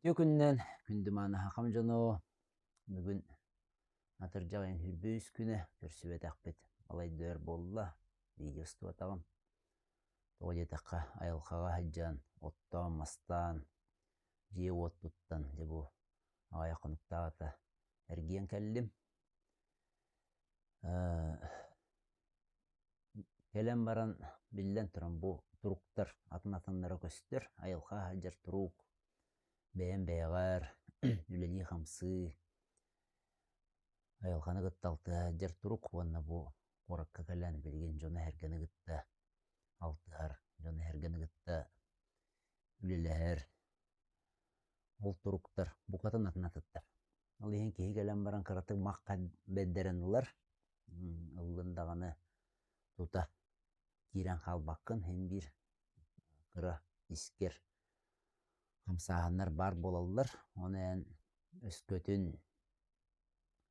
Үтүө күнүнэн күндү мааны сахам дьоно! Бүгүн атырдьах ыйын 23 күнэ көрсүбэтэхпит балайда өр буолла, видео устубатаҕым. Тоҕо диэтэххэ, айылҕаҕа сылдьан, оттоон-мастаан, дьиэ-уот туттан, дьэ бу аҕыйах хонуктааҕыта эргийэн кэллим. Кэлэн баран, биллэн туран, бу туруктар атын-атыннара көстөр, айылҕа сылдьар турук, бэйэм бэйэҕэр үлэлии-хамсыы, айылҕаны кытта алтыһа сылдьар турук уонна бу куоракка кэлэн билигин дьону-сэргэни кытта алтыһар, дьону-сэргэни кытта үлэлэһэр, ол туруктар букатын атын-атыттар. Ол иһин киһи кэлэн баран кыратык мах бэрдэрэн ылар, ыллын даҕаны тута киирэн хаалбаккын, син биир кыра искэр хамсааһыннар баар буолаллар. Ону эн өскөтүн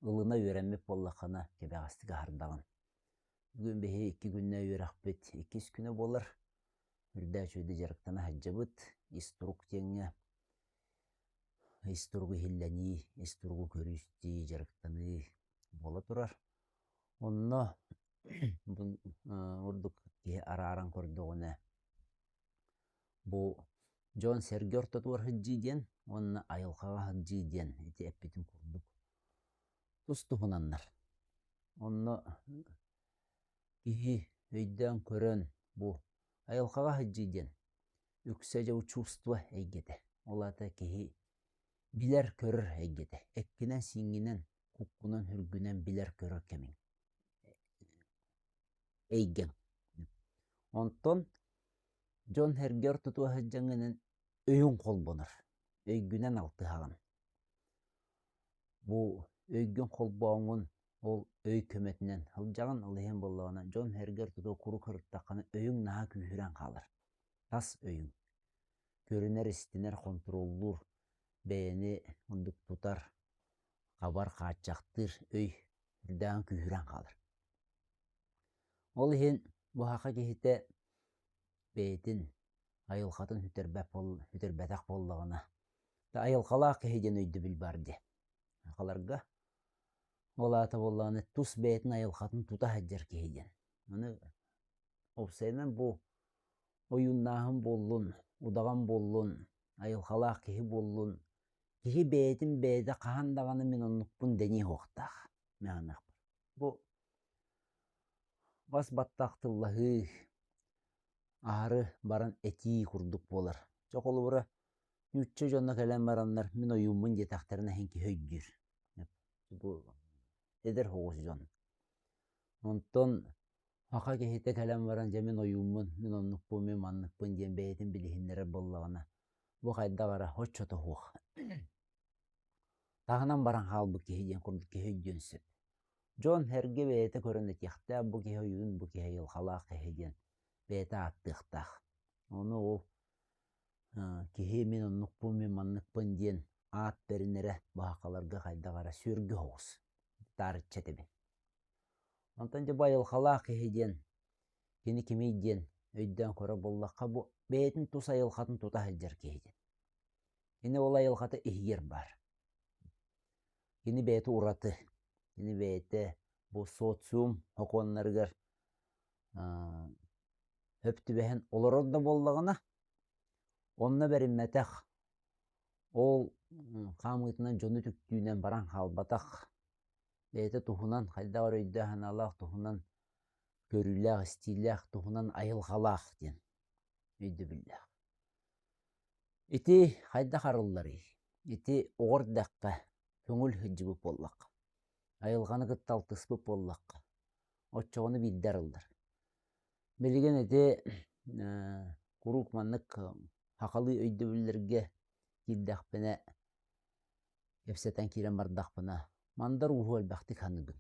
ылына үөрэммит буоллаххына кэбэҕэстик аһардаҕын. Бүгүн биһи икки күннэ үөрэхпит иккис күнэ буолар. Үрдээ үчүгэйдик дьарыктана сылдьабыт. Ис турук диэҥҥэ ис туругу иһиллэнии, ис туругу көрүү-истии, дьарыктаныы буола турар. Онно ордук киһи арааран көрдөҕүнэ бу дьон-сэргэ ортотугар сылдьыы диэн уонна айылҕаҕа сылдьыы диэн ити эппитим курдук тус-туһунаннар. Онно киһи өйдөөн көрөн бу айылҕаҕа сылдьыы диэн үксэ дьэ чувство эйгэтэ. Ол аата киһи билэр-көрөр эйгэтэ. Эккинэн-сииҥҥинэн, куккунан-хүргүнэн билэр-көрөр кэмиҥ, эйгэҥ. Онтон дьон-сэргэ ортотугар сылдьаҥҥынан өйүҥ холбонор, өйгүнэн алтыһаҕын. Бу өйгүн холбооҥҥун ол өй көмөтүнэн сылдьаҕын, ол иһин буоллаҕына дьон-сэргэ ортотугар куруук сырыттаххына өйүҥ наһаа күүһүрэн хаалар. Тас өйүҥ. Көрүнэр-истинэр, хонтуруоллуур, бэйэни ордук тутар, хабар, хааччахтыыр өй үрдээҕин күүһүрэн хаалар. Ол иһин бу саха киһитэ бэйэтин айылҕатын сүтэрбэт сүтэрбэтэх буоллаҕына, айылҕалаах киһи диэн өйдөбүл баар дии. Сахаларга ол аата буоллаҕына тус бэйэтин айылҕатын тута сылдьар киһи диэн. Ону уопсайынан бу ойууннааһын буоллун, удаҕан буоллун, айылҕалаах киһи буоллун, киһи бэйэтин бэйэтэ хаһан даҕаны мин оннукпун дэниэ суохтаах мин саныахпар. Бу бас баттах тыллаһыы, аһары баран этии курдук буолар. Чэ холобура, нуучча дьоно кэлэн бараннар мин ойууммун диэтэхтэринэ иһин киһи өйдүүр. Бу эдэр соҕус дьон. Онтон саха киһитэ кэлэн баран дьэ мин ойууммун, мин оннукпун, мин манныкпын диэн бэйэтин билиһиннэрэр буоллаҕына, бу хайдах эрэ оччото суох. Таһынан баран хаалбыт киһи диэн курдук киһи өйдүөн сөп. Дьон-сэргэ бэйэтэ көрөн этиэхтээх, бу киһи ойуун, бу киһи айылҕалаах киһи диэн бэйэтэ ааттыахтаах. Ону ол киһи мин оннукпун, мин манныкпын диэн аат бэринэрэ баһахаларга хайдах эрэ сүөргү соҕус, таарычча этэбин. Онтон дьэ бу айылҕалаах киһи диэн кини кимий диэн өйдөөн көрөр буоллахха, бу бэйэтин тус айылҕатын тута сылдьар киһи диэн. Кини ол айылҕата иһигэр баар. Кини бэйэтэ ураты. Кини бэйэтэ бу социум сокуоннарыгар сөп түбэһэн олорор да буоллаҕына, онно бэриммэтэх, ол хаамыытынан дьону үтүктүүнэн баран хаалбатах, бэйэтэ туһунан хайдах эрэ өйдөөх-санаалаах туһунан көрүүлээх-истиилээх, туһунан айылҕалаах диэн өйдөбүллээх. Ити хайдах арылларый? Ити оҕо эрдэххэ көҥүл сылдьыбыт буоллахха, айылҕаны кытта алтыспыт буоллахха, оччоҕуна биирдэ арыллар. Билигин ити куруук маннык сахалыы өйдөбүллэргэ киирдэхпинэ, кэпсэтэн киирэн бардахпына, мандар ууһу элбэхтик саныыбын.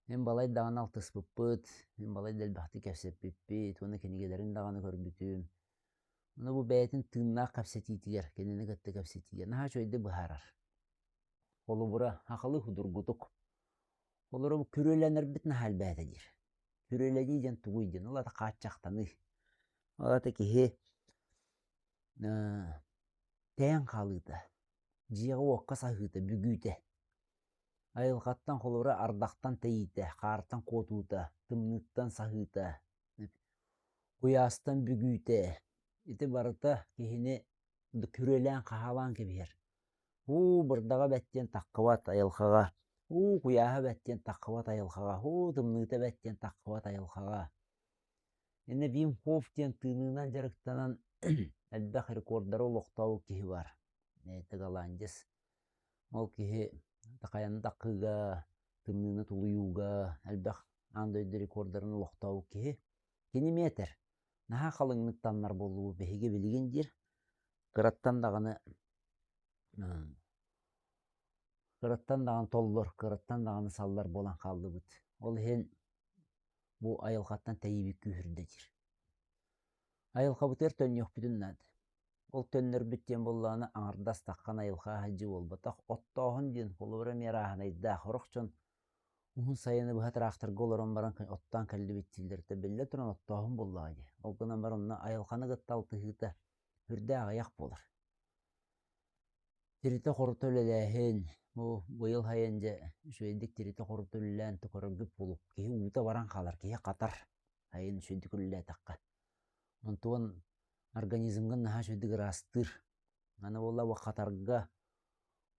Мин балай даҕаны алтыспыппыт, мин балай да элбэхтик кэпсэппиппит уонна кинигэлэрин даҕаны көрбүтүм. Ону бу бэйэтин тыыннаах кэпсэтиитигэр, кинини кытта кэпсэтиигэ наһаа үчүгэйдик быһаарар. Холобура, сахалыы судургутук. Холобура, бу күрүөлэнэрбит наһаа элбээтэ диир. Күрүөлэнии диэн тугуй диэн, ол аата хааччахтаныы. Ол аата киһи Тэйэн хаалыыта, дьиэҕэ-уокка саһыыта, бүгүүтэ. Айылҕаттан холобура ардахтан тэйиитэ, хаартан куотуута, тымныыттан саһыыта, куйаастан бүгүүтэ ити барыта киһини күрүөлээн-хаһаалаан кэбиһэр. Уу, бырдаҕа бэт диэн таххыбат айылҕаҕа, уу, куйааһа бэт диэн таххыбат айылҕаҕа, уу, тымныыта бэт диэн таххыбат айылҕаҕа. Иннэ Вим Хоф диэн тыыныынан дьарыктанан элбэх рекордары олохтообут киһи баар. Это голландец. Ол киһи хайаны таххыыга, тымныыны тулуйууга элбэх аан дойду рекордарын олохтообут киһи. Кини эмиэ этэр, наһаа халыҥнык таннар буоллубут биһиги билигин диир, кыраттан даҕаны кыраттан даҕаны толлор, кыраттан даҕаны саллар буолан хааллыбыт. Ол иһин бу айылҕаттан тэйиибит күүһүрдэ диир. Айылҕабытыгар төннүөхпүтүн наада. Ол төннөрбүт диэн буоллаҕына аҥардас таххан айылҕа аһадьыы буолбатах. Оттооһун диэн холобура эмиэ арааһынайдаах. Сорох дьон уһун сайыны быһа тыраахтарга олорон баран оттоон кэллибит дииллэртэн биллэ туран оттооһун буоллаҕа дии. Ол гынан баран онно айылҕаны кытта алтыһыыта сүрдээх аҕыйах буолар. Тиритэ-хорута үлэлээһин, бу быйыл сайын дьэ үчүгэйдик тиритэ-хорута үлэлээн көрөргүт буолуо. Киһи уута баран хаалар, киһи хатар сайын үчүгэйдик үлэлээтэххэ. Онтуон организмҥын наһаа үчүгэйдик ыраастыыр. Аны буолла бу хатарга,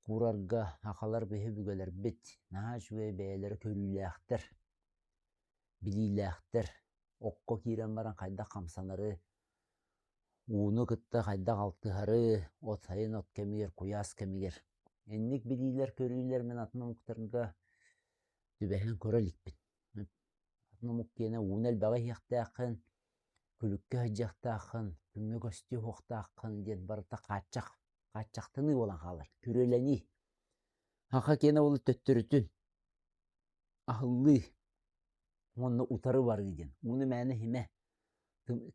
куурарга сахалар биһи өбүгэлэрбит наһаа үчүгэй бэйэлэрэ көрүүлээхтэр, билиилээхтэр. Окко киирэн баран хайдах хамсанары, ууну кытта хайдах алтыһары, от сайын от кэмигэр, куйаас кэмигэр. Инник билиилэр, көрүүлэр мин атын омуктарга түбэһэн көрө иликпин. Атын омук киэнэ ууну элбэҕи иһиэхтээххин, күлүккэ сылдьыахтааххын, күҥҥэ көстүө суохтааххын диэн барыта хааччах, хааччахтаныы буолан хаалар, күрүөлэнии. Саха киэнэ ол төттөрүтүн аһыллыы уонна утары барыы диэн. Ууну мээнэ иһимэ,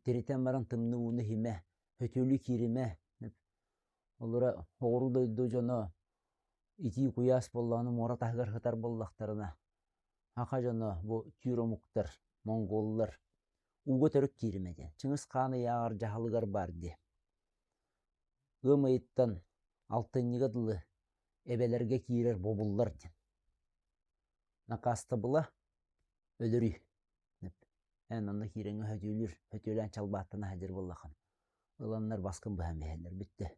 тиритэн баран тымныы ууну иһимэ, сөтүөлүү кииримэ. Олоро оҕуруу дойду дьоно итии куйаас буоллаҕына муора таһыгар сытар буоллахтарына, саха дьоно бу түүр омуктар, монголлар ууга төрүт кииримэ диэн. Чыҥыс Хаан ыйааҕар дьаһалыгар баар дии. Ыам ыйыттан алтынньыга дылы эбэлэргэ киирэр бобуллар диэн. Накаастабыла өлөрүү. Эн онно киирэҥҥэ сөтүөлүүр, сөтүөлээн чалбааттана сылдьар буоллаххына, ыланнар баскын быһан биһэллэр бүттэ.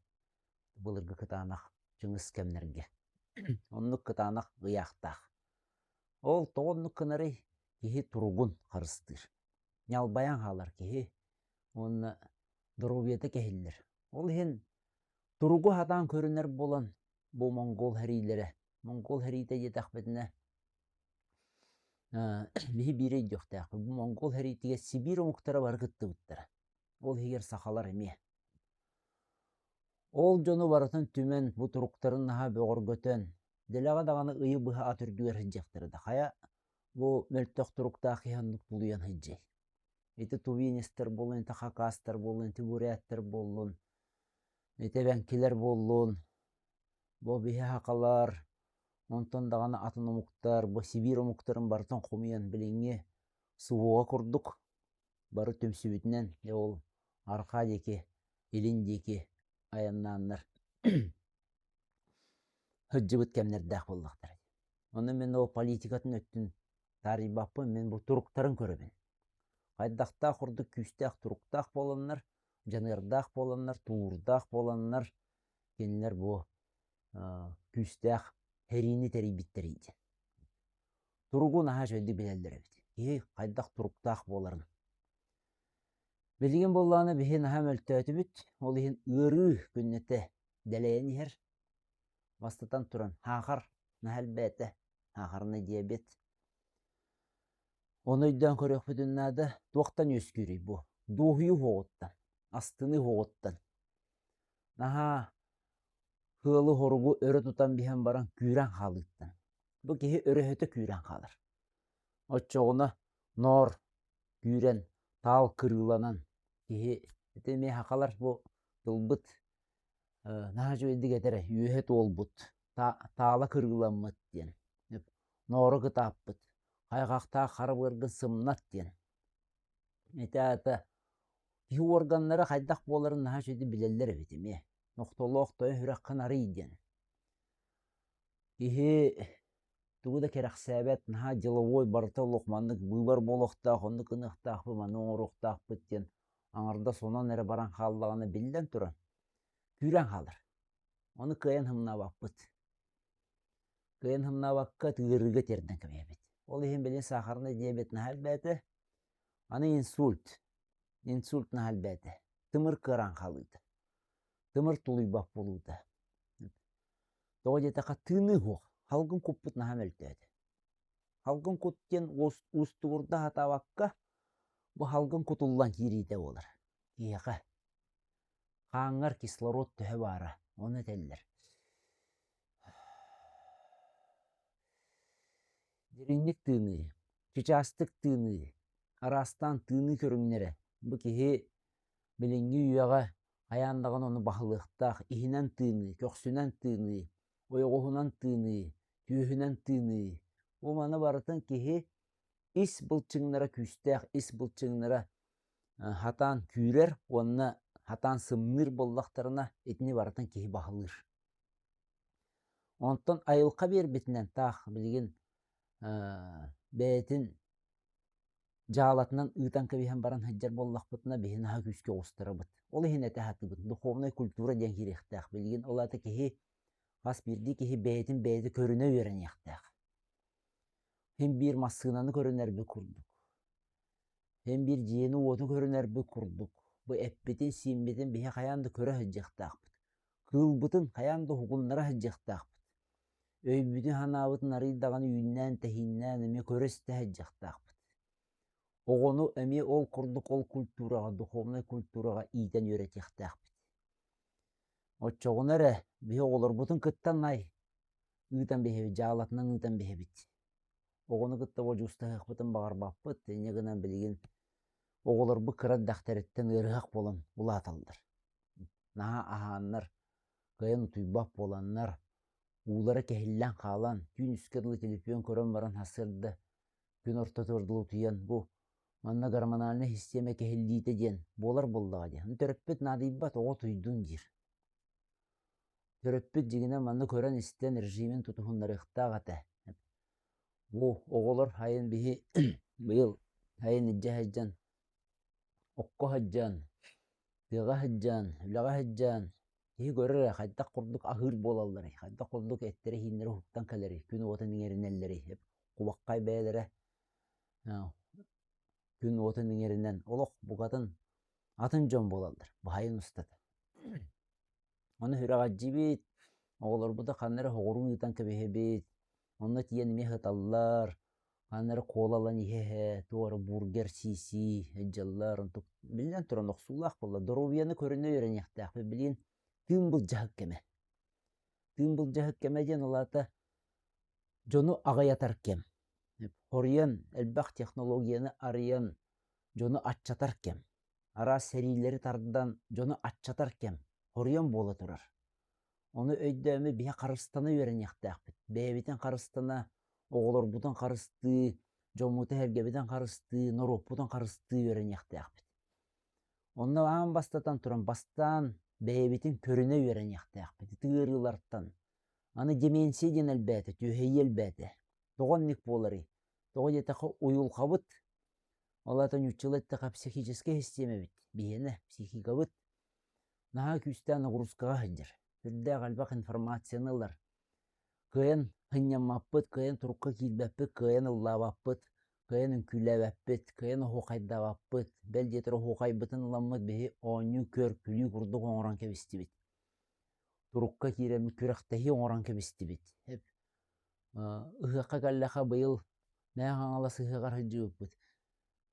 Былыргы кытаанах чыҥыс кэмнэргэ. Оннук кытаанах ыйаахтаах. Ол тоҕо оннук гынарый? Киһи туругун харыстыыр. Ньалбайан хаалар киһи уонна доруобуйата кэһиллэр. Ол иһин туругу сатаан көрүнэр буолан бу монгол сэриилэрэ монгол сэриитэ диэтэхпитинэ биһи биири өйдүөхтээхпит бу монгол сэриитигэр Сибиир омуктара бары кыттыбыттара ол иһигэр сахалар эмиэ ол дьону барытын түмэн бу туруктарын наһаа бөҕөргөтөн дэлэҕэ даҕаны ыйы быһа ат үрдүгэр сылдьыахтара да хайа бу мөлтөх туруктаах киһи оннук тулуйан сылдьыай ити тувинецтэр буоллун ити хакастар буоллун ити буряттар буоллун ити эбэҥкилэр буоллун бу биһи сахалар онтон даҕаны атын омуктар бу Сибиир омуктарын барытын хомуйан билиҥҥи СВО курдук бары түмсүбүтүнэн дьэ ол арҕаа диэки илин диэки айаннааннар сылдьыбыт кэмнэрдээх буоллахтара. Ону мин ол политикатын өттүн таарыйбаппын, мин бу туруктарын көрөбүн. Хайдахтаах курдук күүстээх туруктаах буоланнар, дьаныардаах буоланнар, тулуурдаах буоланнар кинилэр бу күүстээх сэриини тэрийбиттэрий диэн. Туругу наһаа үчүгэйдик билэллэр эбит. Киһи хайдах туруктаах буоларын. Билигин буоллаҕына биһи наһаа мөлтөөтүбүт, ол иһин ыарыы күннэтэ дэлэйэн иһэр. Бастатан туран, саахар наһаа элбээтэ, саахарнай диабет. Ону өйдөөн көрүөхпүтүн наада, туохтан үөскүүрүй бу? Дуоһуйуу уһуоҕуттан, астыныы уһуоҕуттан. Наһаа сыалы-соругу өрө тутан биһэн баран күүрэн хаалыыттан. Бу киһи өрөһөтө күүрэн хаалар. Оччоҕуна ноор күүрэн, таал кырыыланан киһи ити эмиэ сахалар бу тылбыт наһаа үчүгэйдик этэрэ үөһэ туолбут, таала кырыыламмыт диэн, ноору кытааппыт, хайҕахтаах хара быаргын сымнат диэн. Ити аата киһи уорганнара хайдах буоларын наһаа үчүгэйдик билэллэр эбит эмиэ. Нохтолоох тойон сүрэххин арый диэн. Киһи тугу да кэрэхсээбэт, наһаа деловой барыта олох маннык быыбар буолуохтаах, оннук гыныахтаахпыт, маны оҥоруохтаахпыт диэн аҥардас онон эрэ баран хааллаҕына биллэн туран, күүрэн хаалар. Ону кыайан һымнаабаппыт. Кыайан һымнаабакка ыарыыга тиэрдэн кэбиһэбит. Ол иһин билин сахарнай диабет наһаа элбээтэ. Аны инсульт. Инсульт наһаа элбээтэ. Тымыр кыараан хаалыыта. Тымыр тулуйбат буолуута. Тоҕо диэтэххэ тыыныы суох. Салгын куппут наһаа мөлтөөтө. Салгын кут диэн уустугурда сатаабакка, бу салгын кутуллан киириитэ буолар киһиэхэ. Хааҥҥар кислород төһө баара, ону этэллэр. Дириҥник тыыныы, чычаастык тыыныы, араастаан тыыныы көрүҥнэрэ бу киһи билиҥҥи үйэҕэ хайаан даҕаны ону баһылыахтаах иһинэн тыыныы, көхсүнэн тыыныы, ойоҕоһунан тыыныы, түөһүнэн тыыныы. Бу маны барытын киһи ис былчыҥнара күүстээх ис былчыҥнара хатаан күүрэр уонна хатаан сымныыр буоллахтарына итини барытын киһи баһылыыр. Онтон айылҕа биэрбитинэн таах билигин бэйэтин дьаалатынан ыытан кэбиһэн баран сылдьар буоллахпытына биһи наһаа күүскэ оҕустарабыт. Ол иһин этэ сатыыбын духовнай культура диэн киириэхтээх. Билигин ол аата киһи хас биирдии киһи бэйэтин бэйэтэ көрүнэ үөрэниэхтээх. Син биир массыынаны көрүнэрбит курдук, син биир дьиэни-уоту көрүнэрбит курдук, бу эппитин-сииммитин биһи хайаан да көрө сылдьыахтаахпыт. Кыылбытын хайаан да уһугуннара сылдьыахтаахпыт. Өйбүтүн-санаабытын арыый даҕаны үүннээн-тэһииннээн эмиэ көрө-истэ сылдьыахтаахпыт. Оҕону эмиэ ол курдук ол культураҕа, духовнай культураҕа иитэн үөрэтиэхтээхпит. Оччоҕуна эрэ биһи оҕолорбутун кытта най ыытан биһэбит, дьаалатынан ыытан биһэбит. Оҕону кытта бодьуустаһыахпытын баҕарбаппыт, инньэ гынан билигин оҕолорбут кыра эрдэхтэриттэн ыарыһах буолан улааталлар. Наһаа аһааннар, кыайан утуйбат буоланнар, уулара кэһиллэн хаалан, түүн үскэ дылы телефон көрөн баран сарсыарда күн ортотугар дылы утуйан бу манна гормональнай систиэмэ кэһиллиитэ диэн буолар буоллаҕа диэн. Төрөппүт наадыйбат оҕо утуйдун диир. Төрөппүт дьиҥинэн манна көрөн-истэн режимин тутуһуннарыахтаах этэ. Бу оҕолор сайын биһи быйыл сайын илдьэ сылдьан окко сылдьан, тыаҕа сылдьан, үлэҕэ сылдьан киһи көрөр эрэ хайдах курдук аһыыр буолалларый, хайдах курдук эттэрэ-сииннэрэ уһуктан кэлэрий, күн уотун иҥэринэллэрий, кубаххай бэйэлэрэ күн уотун иҥэринэн олох букатын атын дьон буолаллар баһайын устата. Ону сүрэҕэлдьиибит, оҕолорбутун ханна эрэ соҕуруу ыытан кэбиһэбит, онно тиийэн эмиэ сыталлар, ханна эрэ кола ылан иһэ-иһэ, туох эрэ бургер сии-сии сылдьаллар, онтук биллэн туран охсуулаах буолла. Доруобуйаны көрүнэ үөрэниэхтээхпит, билигин тыын былдьаһык кэмэ. Тыын былдьаһык кэмэ диэн ол аата дьону аҕыйатар кэм. Хоруйан элбэх технологияны арыйан дьону аччатар кэм. Араас сэриилэри тардан дьону аччатар кэм, хоруйан буола турар. Ону өйдөөмү биһи харыстана үөрэниэхтээхпит. Бэйэбитин харыстана, оҕолорбутун харыстыы, дьоммутун-сэргэбитин харыстыы, норуоппутун харыстыы үөрэниэхтээхпит. Онно аан бастатан туран бастаан бэйэбитин көрүнэ үөрэниэхтээхпит. Ити ыарыылартан. Аны деменция диэн элбээтэ, түөһэйии элбээтэ. Тоҕо оннук буоларый? Тоҕо диэтэххэ уйулҕабыт Ол аата нууччалыы эттэххэ психическэй систиэмэбит биһиэнэ, психикабыт наһаа күүстээх нагрузкаҕа сылдьар. Сүрдээх элбэх информацияны ылар. Кыайан сынньаммаппыт, кыайан турукка киирбэппит, кыайан ыллаабаппыт, кыайан үҥкүүлээбэппит, кыайан оһуохайдаабаппыт. Бэл диэтэр оһуохайбытын ыламмыт биһи оонньуу, көр, күлүү курдук оҥорон кэбистибит. Турукка киирэммит күрэхтэһии оҥорон кэбистибит. Ыһыахха кэллэххэ быйыл Мэҥэ Хаҥалас ыһыаҕар сылдьыбыппыт.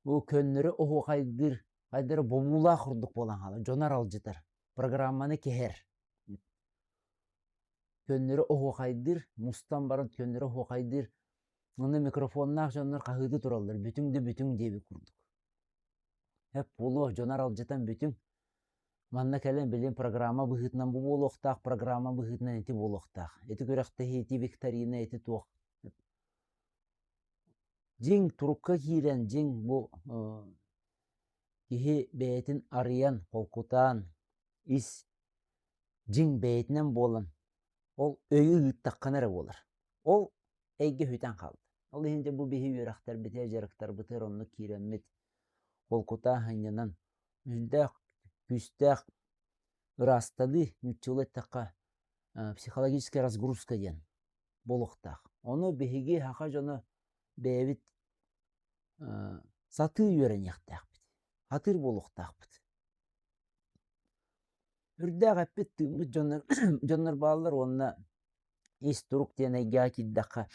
Бу көннөрү оһуохайдыыр хайдары бобуулаах курдук буолан хаалар, дьону аралдьытар, программаны кэһэр. Көннөрү оһуохайдыыр, мустан баран көннөрү оһуохайдыыр. Онно микрофоннаах дьоннор хаһыытыы тураллар, бүтүҥ да бүтүҥ диэбит курдук. Эп буолуо, дьону аралдьытан бүтүҥ. Манна кэлэн билин программа быһыытынан бу буолуохтаах, программа быһыытынан ити буолуохтаах. Ити күрэхтэһии, ити викторина, ити туох. Дьиҥ турукка киирэн, дьиҥ бу киһи бэйэтин арыйан, холкутаан, ис Дьиҥ бэйэтинэн буолан, ол өйү ыыттаххына эрэ буолар. Ол эйгэ сүтэн хаалла. Ол иһин дьэ бу биһи үөрэхтэрбитигэр, дьарыктарбытыгар оннук киирэммит, холкутаа сынньанан, үрдээх, күүстээх ыраастаныы, нууччалыы эттэххэ, психологическая разгрузка диэн буолуохтаах. Ону биһиги саха дьоно бэйэбит сатыы үөрэниэхтээхпит, сатыыр буолуохтаахпыт. Үрдээх эппит тыыммыт дьоннор дьоннор бааллар уонна ис турук диэн эйгэҕэ киирдэххэ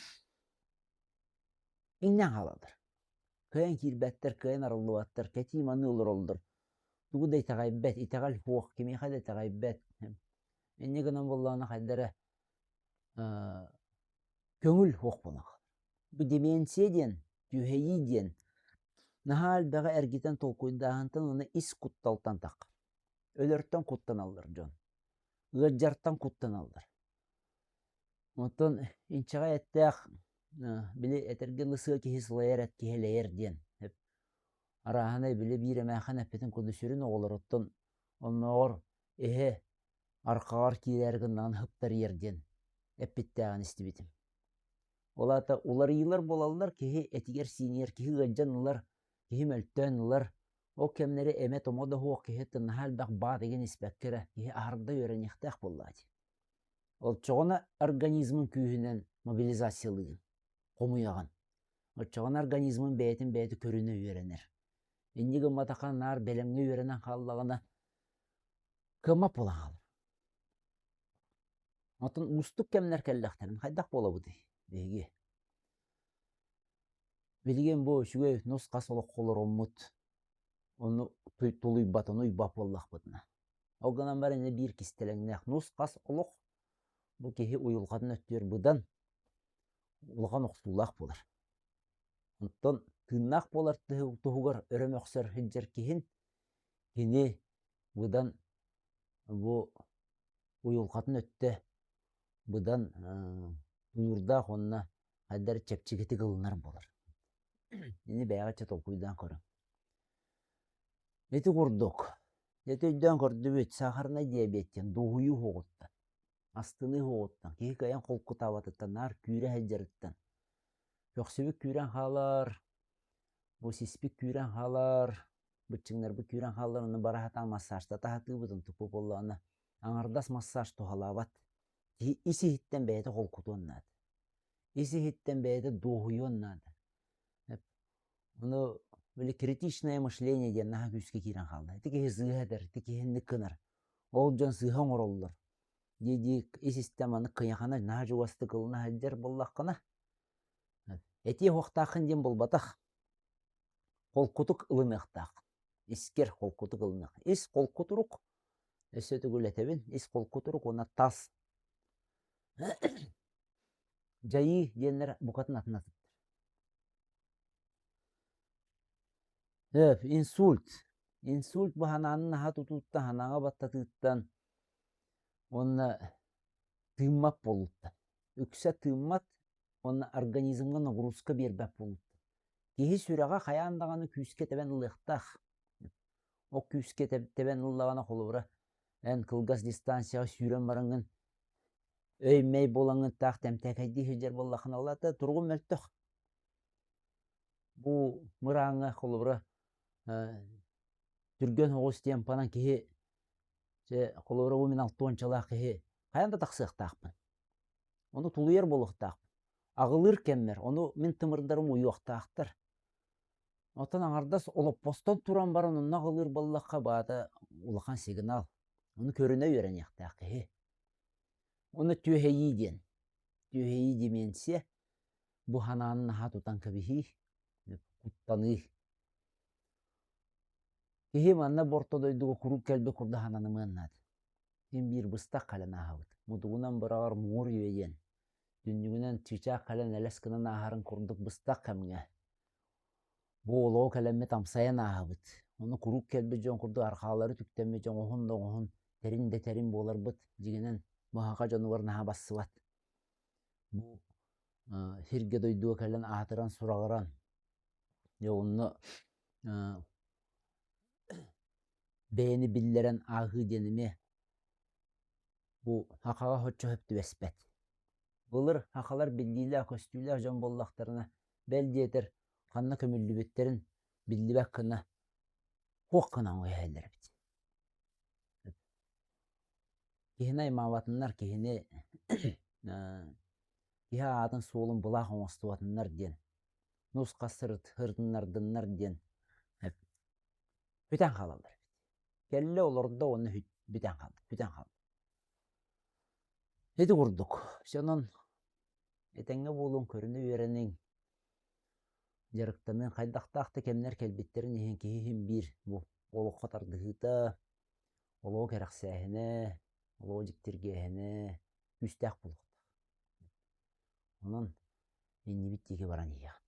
иҥнэн хаалаллар. Кыайан киирбэттэр, кыайан арыллыбаттар, кэтии-маныы олороллор. Тугу да итэҕэйбэт, итэҕэл суох, кимиэхэ да итэҕэйбэт. Инньэ гынан буоллаҕына хайда эрэ көҥүл суох буолан хаалар. Бу деменция диэн, түһэйии диэн наһаа элбэҕи эргитэн толкуйдааһынтан уонна ис кутталтан таххар. Өлөртөн куттаналлар дьон. Ыалдьартан куттаналлар. Оттон инчэҕэй эттээх, били этэргэ дылы сыа киһи сылайар эт киһи элэйэр диэн. Арааһынай били биир эмээххин эппитин курдук сүрүн оҕолоруттан оннооҕор эһэ арҕаҕар киирээри гыннаҕына ыптарыйар диэн эппиттээҕин истибитим. Ол аата уларыйыылар буолаллар, киһи этигэр-сиинигэр киһи ыалдьан ылар, киһи мөлтөөн ылар. Ол кэмнэри эмэ-томо да суох киһиттэн наһаа элбэх баат игин испэккэ эрэ киһи аһарда үөрэниэхтээх буоллаҕа дии. Оччоҕуна организмын күүһүнэн мобилизациялыыгын, хомуйаҕын. Оччоҕуна организмын бэйэтин бэйэтэ көрүнэ үөрэнэр. Инньэ гымматахха наар бэлэмҥэ үөрэнэн хааллаҕына кыаммат буолан хаалар. Оттон уустук кэмнэр кэллэхтэрин хайдах буолабытый биһиги? Билигин бу үчүгэй нус-хас олоххо олороммут, ону тулуйбат, ону уйбат буоллахпытына. Ол гынан баран ини биир кистэлэҥнээх нус-хас олох бу киһи уйулҕатын өттүгэр быдан улахан охсуулаах буолар. Оттон тыыннаах буолар туһугар өрө мөхсөр сылдьар киһин кини быдан бу уйулҕатын өттө быдан тулуурдаах уонна хайдах эрэ чэпчэкитик ылынар буолар. Ини бэйэҕит чэ толкуйдаан көрүҥ. Ити курдук, ити өйдөөн көрдүбүт, сахарнай диабет диэн дуоһуйуу уһуоҕуттан, астыныы уһуоҕуттан, киһи кыайан холкутаабатыттан, наар күүрэ сылдьарыттан, көхсүбүт күүрэн хаалар, бу сиспит күүрэн хаалар, быччыҥнарбыт күүрэн хааллар, ону бара сатаан массажтата сатыыбыт, онтукпут буоллаҕына аҥардас массаж туһалаабат. Киһи ис-иһиттэн бэйэтэ холкутуон наада. Ис-иһиттэн бэйэтэ дуоһуйуон наада. Ону били критичное мышление диэн наһаа күүскэ киирэн хаалла. Ити киһи сыыһа этэр, ити киһи инник гынар. Ол дьон сыыһа оҥороллор. Дии-дии ис-истэн маннык кыйахана наһаа чугастык ылына сылдьар буоллаххына, этиэ уохтааххын диэн буолбатах. Холкутук ылыныахтаах. Искэр холкутук ылыныах. Ис холкутурук, өссө төгүл этэбин, ис холкутурук уонна тас дьайыы диэннэр букатын атын атыттар. Өп, инсульт. Инсульт бу ханааны наһаа тутууттан, ханаҥа баттатыыттан уонна тыыммат буолууттан. Үксэ тыыммат уонна организмҥа нагрузка биэрбэт буолууттан. Киһи сүрэҕэ хайаан даҕаны күүскэ тэбэн ылыахтаах. Ол күүскэ тэбэн ыллаҕына, холобура, эн кылгас дистанцияҕа сүүрэн бараҥҥын өй-мэй буолаҥҥын таах тэмтээкэйдии сылдьар буоллаххына, ол аата туругум мөлтөх. Бу мырааҥҥа, холобура, түргэн оҕус темпанан киһи, чэ, холобура, бу мин алтуончалаах киһи хайаан да тахсыахтаахпын. Ону тулуйар буолуохтаахпын. Аҕылыыр кэммэр ону мин тымырдарым уйуохтаахтар. Оттон аҥардас олоппостон туран баран онно аҕылыыр буоллахха баата улахан сигнал. Ону көрүнэ үөрэниэхтээх киһи. Ону түөһэйии диэн. Түөһэйии деменция. Бу санааны наһаа тутан кэбиһии, куттаныы. Киһи манна бу орто дойдуга куруук кэлбит курдук сананымыан наада. Син биир быстах кэлэн ааһабыт. Мутугунан быраҕар муҥур үөйэн, түннүгүнэн чыычаах кэлэн элэс гынан ааһарын курдук быстах кэмҥэ бу олоҕу кэлэммит амсайан ааһабыт. Ону куруук кэлбит дьон курдук арҕаалары түктэммит дьон оһун да оҥоһун, тэрин да тэрин буоларбыт дьиҥинэн муһаха дьонугар наһаа бассыбат. Бу сиргэ-дойдуга кэлэн аатыран-сураҕыран, дьэ онно бэйэни биллэрэн ааһыы диэн эмиэ. Бу сахаҕа соччо сөп түбэспэт. Былыр сахалар биллиилээх-көстүүлээх дьон буоллахтарына, бэл диэтэр, ханна көмүллүбүттэрин биллибэт гына суох гынан иһэллэр эбит. Киһини аймаабатыннар, киһини киһи аатын-суолун былаах оҥостубатыннар диэн, нус-хас сырытыннардыннар диэн бүтэн хаалаллар эбит. Кэллэ олордо уонна бүтэн хаалла, бүтэн хаалла. Ити курдук, онон этэҥҥэ буолуҥ, көрүнэ үөрэниҥ, дьарыктаныҥ, хайдахтаах да кэмнэр кэлбиттэрин иһин киһи иһин биир бу олоххо тардыһыыта, олоҕу кэрэхсээһинэ, олоҕу дьиктиргээһинэ күүстээх буолуохтаах. Онон иннибит диэки баран иһиэҕиҥ.